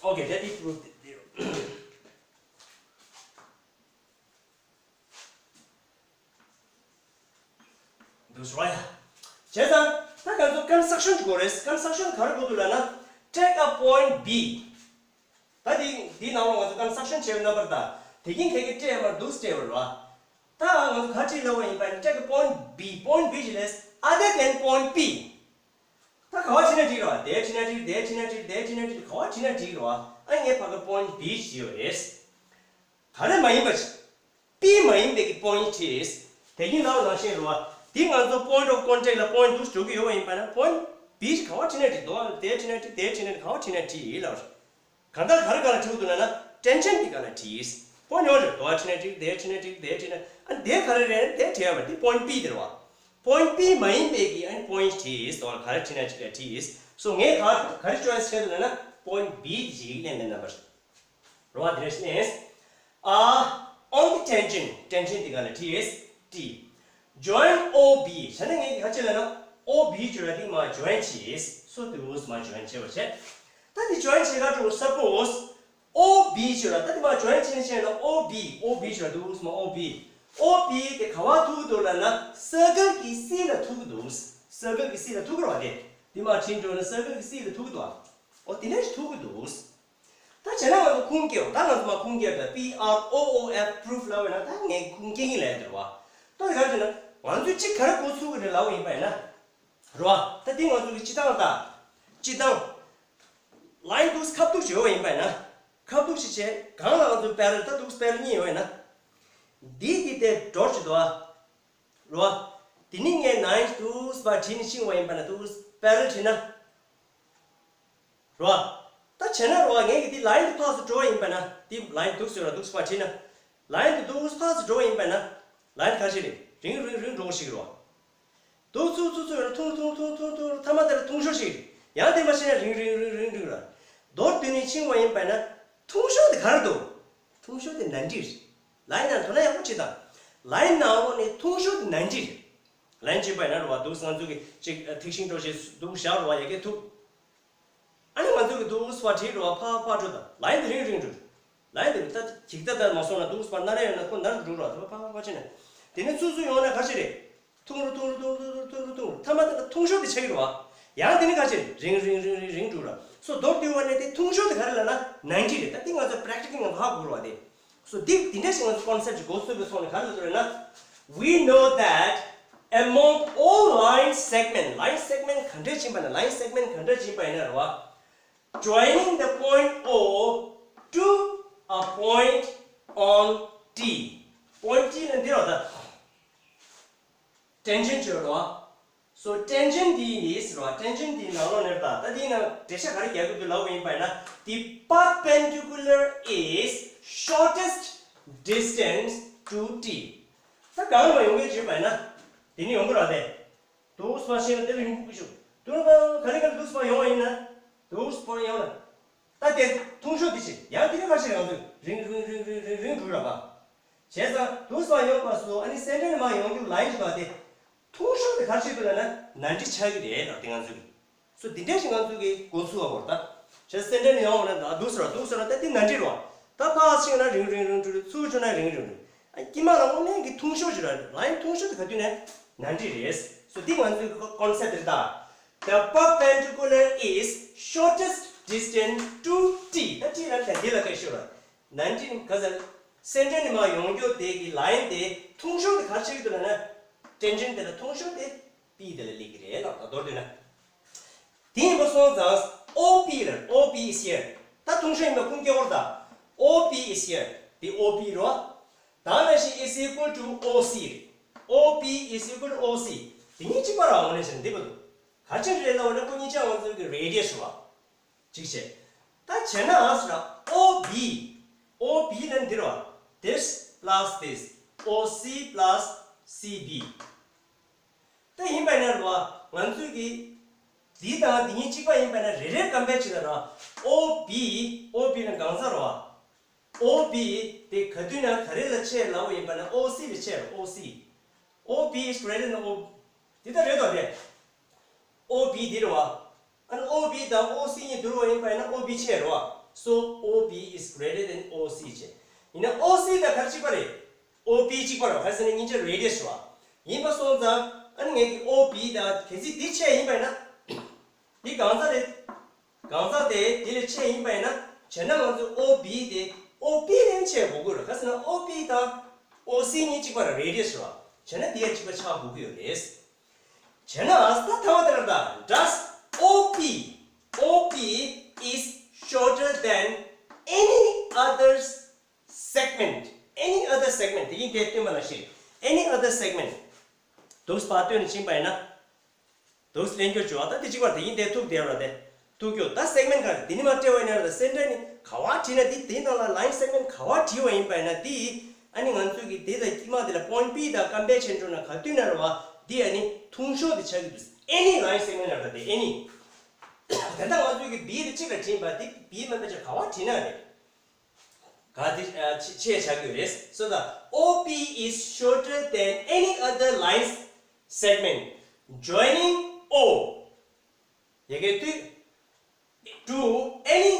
Okay, let it prove this. འདུག་སེ་རེད། བྱས་ཙང་ད་ང་ཚོ་construction ཅིག་དགོས་རེད། construction ག་རེ་དགོས་འདུག་ལབ་ན། take a point B. ད་འདི་འདི་ནང་ལ་ང་ཚོ་construction བྱས་པའི་རྣམ་པར་ད་དེ་གིན་ཁ་གི་སྤྲད་མར་འདུག་སེ་སྤྲད་པ་རེད་བ། ད་ང་ཚོ་ག་རེ་བྲིས་ལབ་པ་ཡིན་པ་ན། take a point B, point B ཞིག་ལས་other than point P. ད་ག་བ་བྲིས་ན་འགྲིག་རེད་བ། དེ་བྲིས་ན་འགྲིག་དེ་བྲིས་ན་འགྲིག་དེ་བྲིས་ན་འགྲིག་ག་བ་བྲིས་ན་འགྲིག་རེད་བ། ཨ་ངས་ཕ་གི་point B བྲིས་ཡོད་རེད། ག་རེ་མ་ཡིན་པ་ཞིག P མ་ཡིན་པའི་གི་point བྲིས། དེ་གིན་ལབ་པ་ནང་བཞིན་རེད་བ། འདི་ང་ཚོ་point of contact ལ་point འདུག་སེ་འགྲོ་གི་ཡོད་པ་ཡིན་པ་ན་point B ཞིག་ག་བ་བྲིས་ན་འགྲིག་འདུག་བ། དེ་བྲིས་ན་འགྲིག་དེ་བྲིས་ན་འགྲིག་ག་བ་བྲིས་ན་འགྲིག་ལབ་རེད། གང་ལྟར་ག་རེ་ག་ལ་བྲིས་འདུག་ལབ་ན་tangent དེ་ག་ལ་བྲིས། point ཡོད་རེད། དེ་བ་བྲིས་ན་འགྲིག་དེ་བྲིས་ན་འགྲིག་དེ་བྲིས་ན། ཨ་དེ་ག་རེ་རེད། དེ་བྲིས་ཡ་མ་རེད། དེ་point P དེ་རེད་བ། point P མ་ཡིན་པའི་གི་ཨ་point བྲིས། དེ་བ་ག་རེ་བྲིས་ན་འགྲིག་ལ་བྲིས། So ངས་ག་ག་རེ་choice བྱས་འདུག་ལབ་ན་point B ཞིག་ལེན་པའི་རྣམ་པ་རེད། རེད་བ། དེ་ནས་ཨ། On the tangent, tangent དེ་ག་ལ་བྲིས། T. Join O B བྱས་ན་ངས་ག་ཅི་ལབ་ན་O B བརྗོད་ལ་དེ་མ་join བྱས། So དེ་འུ་མ་join བྱས་པ་བྱས། ད་དེ་join བྱས་ག་འགྲོ། Suppose O B བརྗོད་ལ་ད་དེ་མ་join བྱས་བྱས་ན་O B, O B བརྗོད་ལ་དེ་འུ་མ་O B, O B དེ་ག་བ་ཐུག་འདུག་ལབ་ན་circle གི་C ལ་ཐུག་གི་འདུག circle གི་C ལ་ཐུག་གི་རེད་བ། དེ་དེ་མ་བྲིས་འགྲོ་ན་circle གི་C ལ་ཐུག་གི་འདུག་འོ་དེ་ནས་ཐུག་གི་འདུག་ད་བྱས་ན་ང་ཚོ་ཁུངས་སྐྱེལ། ད་ང་ཚོ་མ་ཁུངས་སྐྱེལ་ད་P R O O F proof ལབ་པ་ཡིན་ན་ད་ངས་ཁུངས་སྐྱེལ་གྱི་ལས་དེ་རེད་བ། ད་དེ་ག་རེ་ཟེར་ན་ང་ཚོས་གཅིག་ག་རེ་འགོ་ཚུགས་ཀྱི་རེད་ལབ་པ་ཡིན་པ་ཡིན་ན། རེད་བ། ད་དེ་ང་ཚོ་གི་སྤྱི་བཏང་ད། སྤྱི་བཏང་། line འདུག་སེ་ཁ་ཐུག་ཅིག་ཡོད་པ་ཡིན་པ་ཡིན་ན། ཁ་ཐུག་ཅིག་བྱས་གང་ལ་ང་ཚོ་parallel ད་འདུག་སེ་parallel གཉིས་ཡོད་པ་ཡིན་ན། འདི་འདི་དེ་འགྲོ་ཅིག་འདུག་ཨ། རེད་བ། དེ་ནི་ངས་line འདུག་སེ་བྲིས་ནས་ཕྱིན་པ་ཡིན་པ་ན་འདུག་སེ་parallel བྲིས་ན། རེད་བ། ད་བྱས་ན་རེད་བ། ངས་ཀྱི་འདི་line དེ་ཕར་ཚུར་འགྲོ་བ་ཡིན་པ་ན་འདི་line འདུག་སེ་ཡོད་ལ་འདུག་སེ་ཕར་ཕྱིན་ན། line དེ་འདུག་སེ་ཕར་ཚུར་འགྲོ་བ་ཡིན་པ་ན། line ག་ཞིག་རེད། རིང་རིང་རིང་འགྲོ་བ་ཞིག་རེད་བ། འདུག་ཚུར་ཚུར་ཚུར་ཡོད་ལ་ཐུང་ཐུང་ཐུང་ཐུང་ཐུང་མཐའ་མ་དེ་ལ་ཐུང་ཤོས་ཤིག་རེད། ཡང་དེ་མ་ཕྱིན་ན་རིང་རིང་རིང་རིང་རིང་ར། མདོར་བསྡུས་ནས་ཕྱིན་པ་ཡིན་པ་ན། ཐུང་ཤོས་དེ་ག་རེ་འདུག་ཐུང་ཤོས་དེ་ninety རེད། line ནང་དོ་སྣང་ཡག་པོ་བྱེད་དང་། line ནང་ལོགས་ནས་ཐུང་ཤོས་དེ་ninety རེད། line གཅིག་པ་ཡིན་ན་རེད་བ། འདུག་སེ་ང་ཚོ་གི་ཅིག་ཐིག་ཤིང་འགྲོ་བྱེད་འདུག་བཞག་རེད་བ། ཡ་གི་ཐུག་ཨ་ནི་ང་ཚོ་གི་འདུག་སེ་ཕར་བྲིས་རེད་བ། ཕར་ཕར་འགྲོ་དང་། line དེ་རིང་རིང་འགྲོ། line དེ་ད་ཅིག་ད་ད་མ་སོང་ན་འདུག་སེ་ཕར་ནར་ཡོད་ན་ཁོ་ནར་འགྲོ་ར། ད་ཕར་ཕར་ཕར་ཕར་ཕྱིན་ན། དེ་ནས་ཚུར་ཚུར་ཡོང་ན་ག་ཞིག་རེད། ཐུང་རུ་ཐུང་རུ་ཐུང་རུ་ཐུང་རུ་ཐུང་རུ་ཐུང་རུ་མཐའ་མ་དེ་ལ་ཐུང་ཤོས་དེ་ཆགས་ཀྱི་རེད་བ། ཡང་དེ་ནས་ག་ཞིག་རེད། རིང་རིང་རིང་རིང་རིང་འགྲོ་ར། སོ་མདོར་བསྡུས་པ་ནས་དེ་ཐུང་ཤོས་དེ་ག་རེ་ལབ་ན་ninety རེད། ད་དེ་ང་ཚོ་practically ང་ཚོ་ཧ་གོ་དགོས་རེད་བ། དེ། So འདི་འདི་འདྲ་ཞིག་ང་ཚོ་concept ཅིག་འགོ་ཚུགས་པའི་ཐོག་ནས་ག་རེ་ལབ་རེད་ན། We know that among all line segment, line segment ག་འདྲ་ཕྱིན་པ་ན། line segment ག་འདྲ་ཕྱིན་པ་ཡིན་ན་རེད་བ། Joining the point O to a point on T། point T ལ་འདི་རོ་ད། tangent བརྗོད་རོ། so tangent འདི་is རོ། tangent འདི་ནང་ལོགས་ནས་ད་ད་འདི་ནང་འགྲེལ་བཤད་ག་རེ་རྒྱག་གི་འདུག་ལབ་པ་ཡིན་པ་ན། the perpendicular is shortest distance to T། ད་གང་ལ་ཡོང་གི་བརྗོད་པ་ན་འདི་ནི་ཡོང་གི་རོ་དེ། དུག་སྤང་ཤེས་ན་དེ་ལ་ཡོང་གི་ཞུ། དུག་སྤང་ག་རེ་ག་རེ་དུག་སྤང་ཡོང་བ་ཡིན་ན། དུག་སྤང་ཡོང་ན། ད་དེ་ཐུང་ཤོས་དེ་ཆེ་ཡང་དེ་ནི་ཁ་ཤས་ཡང་དུ་རིང་རིང་རིང་རིང་རིང་རིང་འགྲོ་ར་བ། བྱས་ཙང་དུག་སྤང་ཡོང་པ་སུ་ཨ་ནི་སེན་ཊར་ནས་མར་ཡོང་རྒྱུ་ལ་ཡིན་ཞུ་བ་དེ། ཐུང་ཤོས་དེ་ག་རེ་ཆེ་དུ་ལ་ན་ནན་ཏི་ཆགས་ཀྱི་རེད་ལ་དེ་ང་ཚོ་གི་སོ་འདི་འདྲ་ཞིག་ང་ཚོ་གི་འགོ་ཚུགས་པ་བོར་ད། བྱས་སེན་ཊར་ནས་ཡོང་བ་ན་ད་དུག་སོ་ར་དུག་སོ་ར་ད་དེ་ནན་ཏི་རོ། ད་ཕར་ཕྱིན་ན་རིང་རིང་རིང་འགྲོ་རེད། ཚུར་བྱུང་ན་རིང་རིང་རིང་། ཨ་དཀྱིལ་མ་ལ་དངོས་གནས་ཀྱི་ཐུང་ཤོས་ཅིག་ར་ལ་ཡིན། ཐུང་ཤོས་དེ་ག་དུས་ནས་ནན་ཏི་རེད། སོ་འདི་ང་ཚོའི་ཀོན་སེབ་རེད་ད། The perpendicular is shortest distance to T། ད་ཊི་ལ་ད་འདི་ལ་སྐད་ཤོད་ར། ནན་ཏི་ག་ཟེར། སེན་ཊར་ནས་མར་ཡོང་རྒྱུ་དེ་གི་ལ་ཡིན་དེ་ཐུང་ཤོས་དེ་ག་རེ་ཆགས་ཀྱི་འདུག་ལབ་ན། ཊེན་ཇེན་དེ་ལ་ཐུང་ཤོས་དེ་པི་དེ་ལ་སླེབས་ཀྱི་རེད་ལབ་ད་མདོར་བསྡུས་ན། དེ་ཡིན་པ་སོང་ཙང་ཨོ་པི་ལ། ཨོ་པི་is here། ད་ཐུང་ཤོས་ཡིན་པ་ཁུངས་སྐྱེལ་བར་ད། ཨོ་པི་is here། དེ་ཨོ་པི་རོ། ད་ནང་བཞིན་is equal to ཨོ་སི་རེད། ཨོ་པི་is equal to ཨོ་སི། དེ་གཉིས་གཅིག་པ་ར་འོ་ནས་བཞིན་འདི་པ་འདུག་ག་ཅི་རེད་ལབ་འོ་ན་ཁོ་གཉིས་ཆ་ང་ཚོ་གི་རེ་ཌི་ཡས་རེད་བ། གཅིག་བྱས། ད་བྱས་ན་ཨ་སི་ར་ཨོ་བི། ཨོ་བི་ལ་འདི་རོ། this plus this ཨོ་སི་plus སི་བི། ད་ཡིན་པ་ན་རོ། ང་ཚོས་ཀྱི་འདི་དང་འདི་གཉིས་གཅིག་པ་ཡིན་པ་ན་རེ་རེ་ཀམ་པེར་བྱེད་ད་ར། ཨོ་བི། ཨོ་བི་ལ་གང་ཟག་རོ། ཨོ་བི་དེ་ག་དུས་ན་ག་རེ་ལ་ཆེ་ལབ་པ་ཡིན་པ་ན་ཨོ་སི་ལ་ཆེ་རོ། ཨོ་སི། ཨོ་བི་is greater than ཨོ། འདི་ལྟར་རེད་དོ་རེད། ཨོ་བི་འདི་རེད་བ། ཨ་ནི་ཨོ་བི་དང་ཨོ་སི་གཉིས་བསྡུར་བ་ཡིན་པ་ཡིན་ན་ཨོ་བི་ཆེ་རེད་བ། So ཨོ་བི་is greater than ཨོ་སི་ཆེ། ཡིན་ན་ཨོ་སི་དང་ག་རེ་གཅིག་པ་རེད། ཨོ་བི་གཅིག་པ་རེད་བ། ག་རེ་ཟེར་ན་སྙིང་རྗེ་རེ་ཌི་ཡས་རེད་བ། ཡིན་པ་སོང་ཙང་ཨ་ནི་ངས་ཀྱི་ཨོ་བི་དང་གལ་སྲིད་འདི་ཆེ་ཡིན་པ་ཡིན་ན། འདི་གང་ཟག་རེད། གང་ཟག་དེ་དེ་ལས་ཆེ་ཡིན་པ་ཡིན་ན་བྱས་ན་ང་ཚོ་ཨོ་བི་དེ་ཨོ་པི་ལས་ཆེ་དགོས་ཀྱི་རེད། ག་རེ་ཟེར་ན་ཨོ་པི་དང་ཨོ་སི་གཉིས་གཅིག་པ་རེད། རེ་ཌི་ཡས་རེད་བ། བྱས་ན་འདི་ཡང་གཅིག་པ་ཆགས་དགོས་ཀྱི་ཡོད་རེད། བྱས་ན་ད་ཐ་མ་དེ་ལ་ད། Does ཨོ་པི། ཨོ་པི་is shorter than any other segment? Any other segment? དེ་ཡིན་དེ་སྟོན་པ་ལ་ཤེས། Any other segment? དུག་སྤང་སྟོན་ནས་ཕྱིན་པ་ཡིན་ན། དུག་ལེན་རྒྱུ་བྱུང་བ་ད་དེ་གཅིག་པར་དེ་ཡིན་དེ་ཐུག་དེ་ར་དེ། ཐུག་རྒྱུ་ད་སེག་མེན་ག་རེ་དེ་ནི་མ་སྤྲད་པ་ཡིན་ན་ར་ད་སེན་ཊར་ནི་ག་བ་བྲིས་ན་དེ་དེའི་ནང་ལ་ལ་ཡིན་སེག་མེན་ག་བ་བྲིས་པ་ཡིན་པ་ཡིན་ན་དེ། ཨ་ནི་ང་ཚོས་ཀྱི་དེ་དང་དཀྱིལ་མ་དེ་ལ་པོ་ཡིན་པི་དང་ཀམ་པེར་བྱས་འགྲོ་ན་ག་དུས་ན་ར་བ་དེ་ཨ་ནི་ཐུང་ཤོས་དེ་ཆགས་ཀྱི་འདུག་ཨེ་ནི་ལ་ཡིན་སེག་མེན་ར་ད་དེ་ཨེ་ནི། དེ་ལྟར་ང་ཚོས་ཀྱི་བི་དེ་གཅིག་ལ་བྲིས་པ་དེ་བི་མིན་པ་ཆ་ག་བ་བྲིས་ན་རེད། ག་དེ་ཆེ་ཆེ་ཆགས་ཀྱི་རེད། So the ཨོ་པི་is shorter than any other line segment joining ཨོ། ཡ་གི་དུས། to any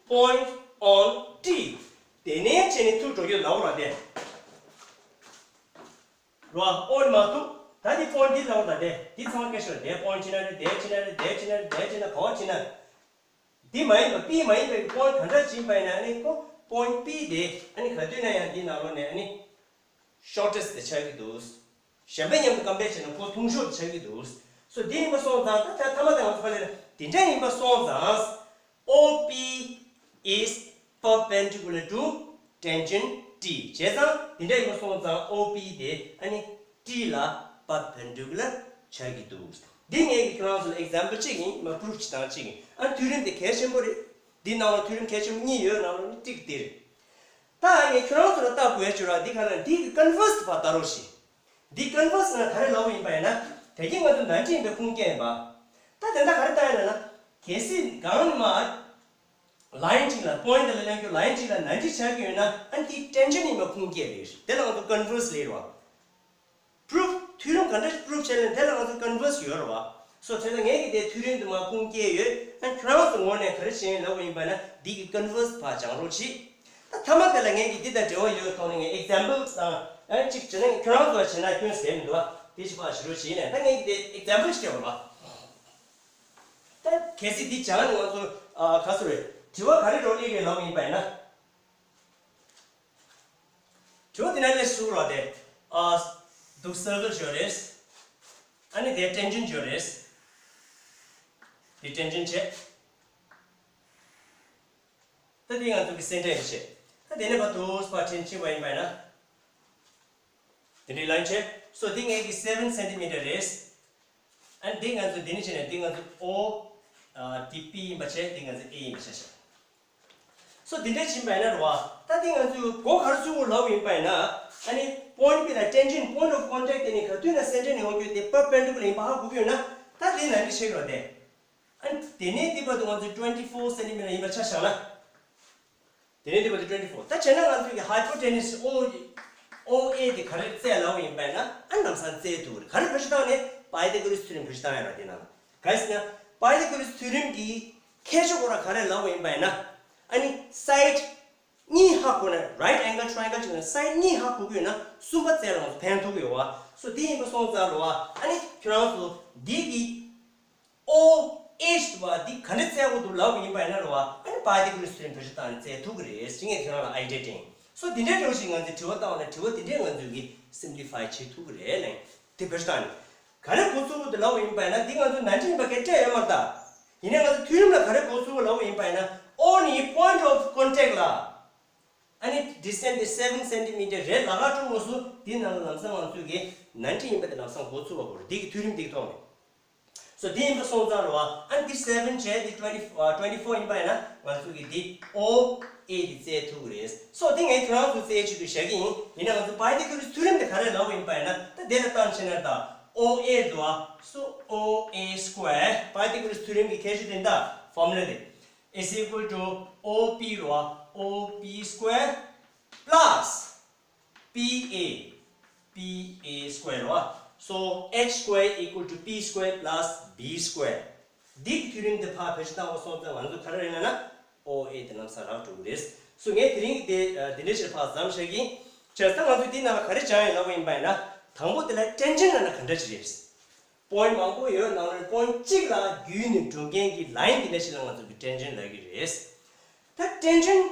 point on T། དེ་ནས་བྱས་ནས་ཐུག་འགྲོ་རྒྱུ་ལའོ་ར་དེ། རོ་ཨོ་ནི་མ་ཐུག་ད་དེ་པོ་ཡིན་ཊི་འདི་ལའོ་ར་དེ། དེ་ཚང་མ་སྐད་ཤོད་དེ་པོ་ཡིན་ཊི་ཅི་ན་རེད། དེ་ཅི་ན་རེད། དེ་ཅི་ན་རེད། དེ་ཅི་ན་ག་བ་ཅི་ན། འདི་མ་ཡིན་པ་པི་མ་ཡིན་པའི་པོ་ཡིན་ཊི་ག་འདྲ་ཅིག་ཡིན་པ་ཡིན་ན་ཨ་ནི་ཁོ་པོ་ཡིན་ཊི་པི་དེ་ཨ་ནི་ག་དུས་ན་ཡང་འདི་ནང་ལོགས་ནས་ཨ་ནི་ཤོར་ཊེ་སི་ཊི་དེ་ཆགས་ཀྱི་འདུག་གཞན་པའི་མཉམ་དུ་ཀམ་པེར་བྱས་ན་ཁོ་ཐུང་ཤོས་དེ་ཆགས་ཀྱི་འདུག་སོ་འདི་ཡིན་པ་སོང་ཙང་ད་ད་ཐ་མ་དང་ང་ཚོ་ག་ལེར་དེ་འདྲ་ཡིན་པ་སོང་ཙང་ཨོ་པི་is perpendicular to tangent T། བྱས་ཙང་དེ་འདྲ་ཡིན་པ་སོང་ཙང་ཨོ་པི་དེ་ཨ་ནི་ཊི་ལ་པར་པེན་ཌི་ཀུ་ལར་ཆགས་ཀྱི་འདུག་འདི་ངས་ཀྱི་ཁྱོད་རང་ཚོ་ལ་ཨེག་ཛམ་པལ་གཅིག་ཡིན། མ་པུ་རུབ་བྱེད་སྟངས་གཅིག་ཡིན། ཨ་ཐིའོ་རེམ་དེ་གལ་ཆེན་པོ་རེད། འདི་ནང་ལ་ཐིའོ་རེམ་གལ་ཆེན་པོ་གཉིས་ཡོད། ནང་ལ་ནི་གཅིག་འདི་རེད། ད་ངས་ཁྱོད་རང་ཚོ་ལ་ལྟ་དགོས་ཡ་ཅིག་ར་འདི་ག་ལ་འདི་གི་ཀོན་ཝར་སི་ཕར་ལྟ་རོགས་ཞེས། འདི་ཀོན་ཝར་སི་ན་ག་རེ་ལབ་པ་ཡིན་པ་ཡིན་ན། ད་གིན་ང་ཚོ་ནན་ཊི་ཡིན་པའི་ཁུངས་སྐྱེལ་ཡིན་པ། ད་དེ་འདྲ་ག་རེ་ལྟ་ཡ་ལ་ན། གལ་སྲིད་གང་ནས་མར་ལ་ཡིན་གཅིག་ལ་པོ་ཡིན་ཊི་ལ་ལེན་རྒྱུ་ལ་ཡིན་གཅིག་ལ་ནན་ཊི་ཆགས་ཀྱི་ཡོད་ན་ཨ་ནི་དེ་ཊེན་ཇེན་ཊི་ཡིན་པའི་ཁུངས་སྐྱེལ་རེད། དེ་ལ་ང་ཚོ་ཀོན་ཝར་སི་ལབ་རེད་བ། པུ་རུབ་ཐིའོ་རེམ་ག་འདྲ་ཞིག་པུ་རུབ་བྱས་ལ་དེ་ལ་ང་ཚོ་ཀོན་ཝར་སི་ཡོད་རེད་བ། སོ་དེ་ལ་ངས་ཀྱི་དེ་ཐིའོ་རེམ་དུ་མ་ཁུངས་སྐྱེལ་ཡོད། ཨ་ཁྱོད་རང་ཚོ་ངོས་ནས་ག་རེ་བྱས་ལབ་པ་ཡིན་པ་ན་འདི་གི་ཀོན་ཝར་སི་ཕར་སྦྱང་རོགས་གྱིས། ད་ཐ་མ་དེ་ལ་ངས་ཀྱི་འདི་དང་འབྲེལ་བ་ཡོད་ཐོག་ནས་ངས་ཨེག་ཛམ་པལ་དང་ཨ་གཅིག་བྱས་ན་ཁྱོད་རང་ཚོ་ལ་བྱས་ན་སྐྱོན་ཟེར་མི་འདུག་བ། དེ་ཅིག་ཕར་ཞུ་རོགས་གྱིས་ནས་ད་ངས་ཀྱི་དེ་ཨེག་ཛམ་པལ་ཞིག་སྤྲད་པ་ལ། ད་གལ་སྲིད་འདི་སྦྱང་ནས་ང་ཚོ་ཨ་ག་ཚོད་རེད། དྲི་བ་ག་རེ་རོགས་སླེབས་རེད་ལབ་པ་ཡིན་པ་ཡིན་ན། དྲི་བ་དེ་ན་ལས་སུ་རོ་དེ། ཨ། འདུག་སེ་གི་ཞོ་རེད། ཨ་ནི་དེ་ཊེན་ཇེན་ཊི་ཞོ་རེད། དེ་ཊེན་ཇེན་ཊི་བྱས། ད་དེ་ང་ཚོ་གི་སེན་ཊར་ཡིན་བྱས། ད་དེ་ནས་ཕར་འདུག་སེ་ཕར་ཕྱིན་ཕྱིན་པ་ཡིན་པ་ཡིན་ན། དེ་འདྲའི་ལན་བྱས། སོ་འདི་ངེད་ཀྱི་seven centimeter རེད། ཨ་འདི་ང་ཚོ་འདི་ནི་བྱས་ནས་འདི་ང་ཚོ་O ཨ་འདི་P ཡིན་པ་བྱས། འདི་ང་ཚོ A ཡིན་པ་བྱས་ཤག་སོ་འདི་འདྲ་ཕྱིན་པ་ཡིན་ན་རེད་བ། ད་འདི་ང་ཚོས་གོ་ག་རེ་ཚུགས་དགོས་ལབ་ཡིན་པ་ཡིན་ན། ཨ་ནི་point P དང་tangent point of contact དེ་ནི་ག་དུས་ན་center ནས་འོང་རྒྱུ་དེ་perpendicular ཡིན་པ་ཧ་གོ་གི་ཡོད་ན། ད་དེ་ནང་གི་ཆེ་རོ་དེ། ཨ་ནི་དེ་ནས་འདི་བར་དུ་ང་ཚོས་twenty four centimeter ཡིན་པ་ཆ་བཞག་ན། དེ་ནས་འདི་བར་དུ་twenty four། ད་བྱས་ན་ང་ཚོས་ཀྱི་hypotenuse O O A དེ་ག་རེ་བཙལ་ལབ་ཡིན་པ་ཡིན་ན། ཨ་ནི་ལམ་སང་བཙལ་ཐུབ་རེད། ག་རེ་བེད་སྤྱོད་བཏང་ནས། Pythagoras theorem བེད་སྤྱོད་བཏང་ཡ་ར། དེ་ནང་ག་རེ་ཟེར་ན། Pythagoras theorem གི་ཁྱད་ཆོས་ཁོ་ར་ག་རེ་ལབ་ཡིན་པ་ཡིན་ན། ཨ་ནི་side གཉིས་ཧ་གོ་ན། right angle triangle ཅིག་ན་side གཉིས་ཧ་གོ་གི་ཡོད་ན་གསུམ་པ་བཙལ་ལ་ཕན་ཐོགས་ཀྱི་ཡོད་བ། སོ་དེ་ཡིན་པ་སོང་ཙང་རེད་བ། ཨ་ནི་ཁྱོད་རང་ཚོ་འདི་གི་OH བ་འདི་ག་འདྲ་བཙལ་དགོས་འདུག་ལབ་ཡིན་པ་ཡིན་ན་རེད་བ། ཨ་ནི་Pythagoras theorem བེད་སྤྱོད་བཏང་ནས་བཙལ་ཐུབ་ཀྱི་རེད་ཅེས་ངས་ཁྱོད་རང་ལ་idea སྤྲད་ཡིན། སོ་འདི་འདྲའི་འདྲ་བོ་ཞིག་ང་ཚོས་དྲི་བ་བཏང་བ་ན། དྲི་བ་འདི་འདྲས་ང་ཚོས་ཀྱིས་simplify བྱེད་ཐུབ་ཀྱི་རེད་ལབ་ཡིན། དེ་བེད་སྤྱོད་བཏང་ནས་ག་རེ་གོ་ཚུལ་དུ་ལབ་ཡིན་པ་ཡིན་ན། འདི་ང་ཚོ་ནན་ཏན་ཡིན་པ་སྐད་སྤྲད་ཡོད་མ་རེད་ད། ཡིན་ནའི་ང་ཚོ་ཐིའོ་རེམ་ལ་ག་རེ་གོ་ཚུལ་ལབ་ཡིན་པ་ཡིན་ན། O ནི་point of contact ལ་ཨ་ནི་distance དེ་seven centimeter རེད་ལབ་ཡ་འགྲོ་དགོས་སོ། འདི་ནང་ལ་ལམ་སང་ང་ཚོས་ཀྱིས་ནན་ཏན་ཡིན་པ་དེ་ལམ་སང་གོ་ཚུལ་བ་གོ་རེད། འདི་གི་ཐིའོ་རེམ་འདི་གི་ཐོག་ནས། སོ་འདི་ཡིན་པ་སོང་ཙང་རེད་བ། ཨ་ནི་འདི་seven བྱས། འདི twenty ཨ་twenty four ཡིན་པ་ཡིན་ན་ང་ཚོས་ཀྱིས་འདི O A འདི་བཙལ་ཐུབ་ཀྱི་རེད། སོ་འདི་ངས་ཁྱོད་རང་ཚོ་བཙལ་ཆེད་དུ་བཞག་གི་ཡིན། ཡིན་ན་ང་ཚོ་Pythagoras theorem དེ་ག་རེ་ལབ་ཡིན་པ་ཡིན་ན། ད་དེ་ལ་བཏང་བྱས་ན་ད་O A འདུག་བ། སོ་O A square Pythagoras theorem གི་ཁྱད་ཆོས་དེ་འདྲ་formula དེ། is equal to O P རེད་བ། O P square plus P A P A square རེད་བ། So H square equal to P square plus B square འདི་གི་ཐིའོ་རེམ་དེ་ཕར་བེད་སྤྱོད་བཏང་བ་སོང་ཙང་ང་ཚོ་ག་རེ་རེད་ལབ་ན། O A དེ་ལམ་སང་རག་འགྲོ་གི་རེད། སོ་ངས་དེ་རིང་གི་དེ་ཨ་དེ་འདྲའི་ཕྱིར་ཕར་མཚམས་བཞག་གི་ཡིན། བྱས་ཙང་ང་ཚོས་འདི་ནང་ལ་ག་རེ་སྦྱངས་ཡིན་ལབ་པ་ཡིན་པ་ཡིན་ན། དང་པོ་དེ་ལ་tangent ལབ་ན་ག་འདྲ་ཅིག་རེད། Point མང་པོ་ཡོད་ནང་ལ་point གཅིག་ལ་བརྒྱུད་ནས་འགྲོ་མཁན་གྱི་line དེ་འདྲ་ཞིག་ལ་ང་ཚོ་གི་tangent ལབ་ཀྱི་རེད། ད་tangent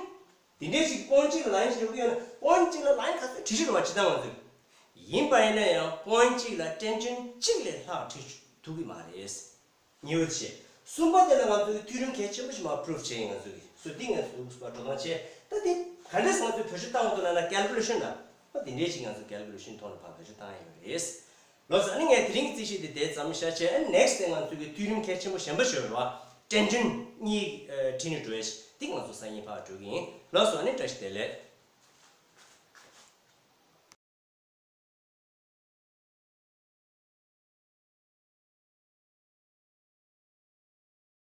དེ་འདྲའི་ཞིག་point གཅིག་ལ་line ཞིག་འགྲོ་གི་ཡོད་ན། point གཅིག་ལ་line ག་ཚོད་བྲིས་ཤིག་རེད་བ། ཇི་ལྟར་ང་ཚོས་ཡིན་པ་ཡིན་ན་ཡང་point གཅིག་ལ་tangent གཅིག་ལས་ལྷག་བྲིས་ཐུབ་ཀྱི་མ་རེད། གཉིས་པ་དེ་བྱས། གསུམ་པ་དེ་ལ་ང་ཚོ་གི་ཐིའོ་རེམ་གལ་ཆེན་པོ་ཞིག་མར་prove བྱས་ཡིན། ང་ཚོ་གི་སོ་འདི་ང་ཚོ་འགྲོ་སྟངས་བྱས། ད་འདི་ག་འདྲས་ང་ཚོས་བེད་སྤྱོད་བཏང་དགོས་ལབ་ན། calculation ལ་འོ་དེ་འདྲས་ཅིག་ང་ཚོ་calculation ཐོག་ནས་ཕར་བེད་སྤྱོད་བཏང་ཡ་ཡོད་རེད། ལགས་སོ། ཨ་ནི་ངས་དེ་རིང་གི་རྩིས་གཞི་དེ་དེ་ཙམ་བཞག་བྱས། ཨ་ནི་next day ང་ཚོ་གི་ཐིའོ་རེམ་གལ་ཆེན་པོ་གཞན་པ་ཞིག་ཡོད་རེད་བ། tangent གཉིས་ཨ་བྲིས་ནས་འགྲོ་ཡ་ཞིག་འདི་ང་ཚོ་སང་ཉིན་ཕར་འགྲོ་གི་ཡིན། ལགས་སོ། ཨ་ནི་བཀྲ་ཤིས་བདེ་ལེགས།